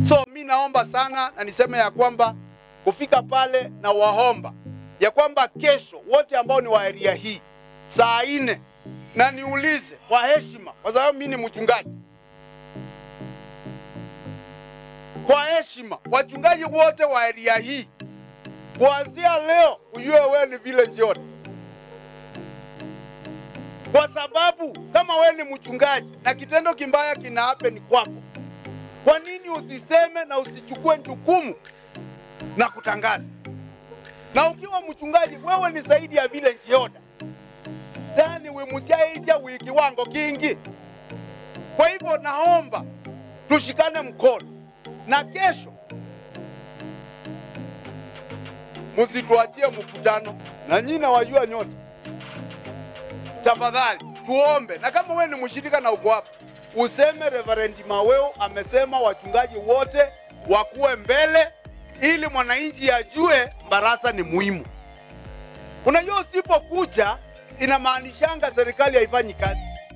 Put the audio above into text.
So mi naomba sana na niseme ya kwamba kufika pale na waomba ya kwamba kesho wote ambao ni wa area hii saa 4, na niulize kwa heshima, kwa sababu mi ni mchungaji, kwa heshima wachungaji wote wa area hii, kuanzia leo ujue wewe ni village elder. Kwa sababu kama wewe ni mchungaji na kitendo kimbaya kina happen kwako, kwa nini usiseme na usichukue jukumu na kutangaza? Na ukiwa mchungaji wewe ni zaidi ya village elder. Yani wimujaija wiki wango kingi. Kwa hivyo naomba tushikane mkono, na kesho msituachie mkutano, na nyinyi nawajua nyote. Tafadhali tuombe, na kama wewe ni mshirika na uko hapa, useme Reverend Maweu amesema wachungaji wote wakuwe mbele ili mwananchi ajue Mbarasa ni muhimu. Unajua usipokuja inamaanishanga serikali haifanyi kazi.